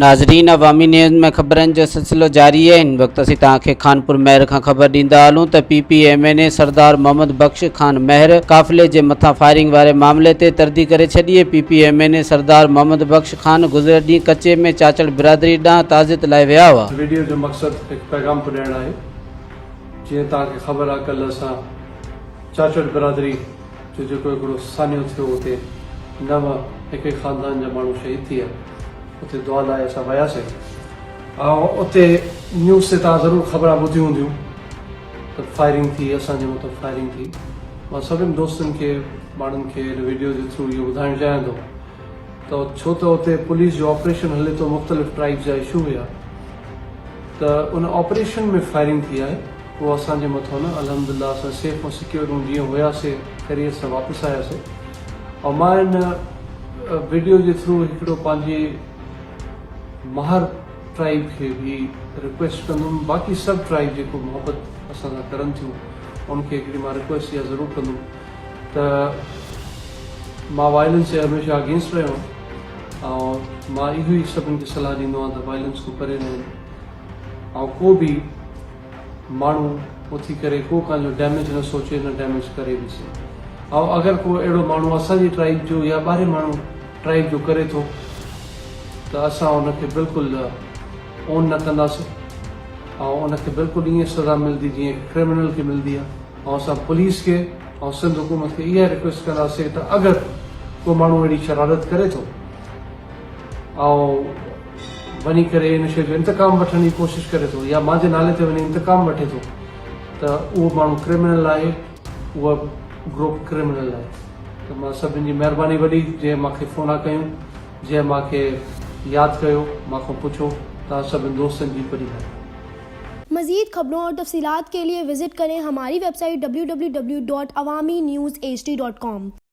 ناظرين عوامي نيوز ۾ خبرن جو سلسلو جاري آهي هن وقت اسين توهان کي خانپور مهر کان خبر ڏيندا هلون ته P P M N A Sardar Muhammad Bakhsh Khan Mahar قافلي جي مٿان فائرنگ واري معاملي تي تردي ڪري ڇڏي P P M N A Sardar Muhammad Bakhsh Khan گذريل ڏينهن ڪچي ۾ چاچڙ برادري ڏانهن تعزيت لاء ويا هئا. ويڊيو جو مقصد هڪ پيغام پڄائڻ آهي جيئن توهان کي خبر آهي ڪلهه اسان چاچڙ برادري جو جيڪو هڪڙو سانحو ٿيو اتي نو هڪ ئي خاندان جا ماڻهو شهيد ٿي ويا اتي دعا لاء اسان وياسي ۽ اتي نيوز تي توهان ضرور خبران ٻڌيون هونديون ته فائرنگ ٿي اسان جي مٿان فائرنگ ٿي مان سڀني دوستن کي ماڻهن کي هن ويڊيو جي ٿرو اهو ٻڌائڻ چاهيان ٿو ته ڇو ته اتي پوليس جو آپريشن هلي ٿو مختلف ٽرائيبز جا اشو هيا ته ان آپريشن ۾ فائرنگ ٿي آهي اهو اسان جي مٿو نه الحمدلله اسان سيف ۽ سيڪيور هون جيئن هياسي خيريت سان واپس آياسي ۽ مان ان ويڊيو جي ٿرو هڪڙو پنهنجي مهر ٽرائيب کي به رڪويسٽ ڪندم باقي سڀ ٽرائيب جيڪو محبت اسان سان ڪرن ٿيون ان کي هڪڙي مان رڪويسٽ اها ضرور ڪندم ته مان وائلنس جي هميشه اگينسٽ رهيو آهيان ۽ مان اهو ئي سڀن کي صلاح ڏيندو آهيان ته وائلنس کان پري رهن ۽ ڪو به ماڻهو اٿي ڪري ڪو ڪنهن جو ڊيميج نه سوچي نه ڊيميج ڪري به سهي ۽ اگر ڪو اهڙو ماڻهو اسان جي ٽرائيب جو يا ٻاهرين ماڻهو ٽرائيب جو ڪري ٿو ته اسان ان کي بلڪل اون نه ڪنداسين ۽ ان کي بلڪل ائين سزا ملندي جيئن ڪرمنل کي ملندي آهي ۽ اسان پوليس کي ۽ سنڌ حڪومت کي اها رڪويسٽ ڪنداسين ته اگر ڪو ماڻهو اهڙي شرارت ڪري ٿو ۽ وڃي ڪري ان شيء جو انتقام وٺڻ جي ڪوشش ڪري ٿو يا مانجي نالي تي وڃي انتقام وٺي ٿو ته اهو ماڻهو ڪرمنل آهي اهو گروپ ڪرمنل آهي ته مان سڀن جي مهرباني وڏي جنهن مان کي فونا ڪيون جنهن مان کي ياد ڪيو مان کان پڇو توهان سڀن دوستن جي وڏي مهرباني. مزيد خبرون اور تفصيلات کے لئے وزٽ کریں ہماری web site www.awamiNewsHD.com.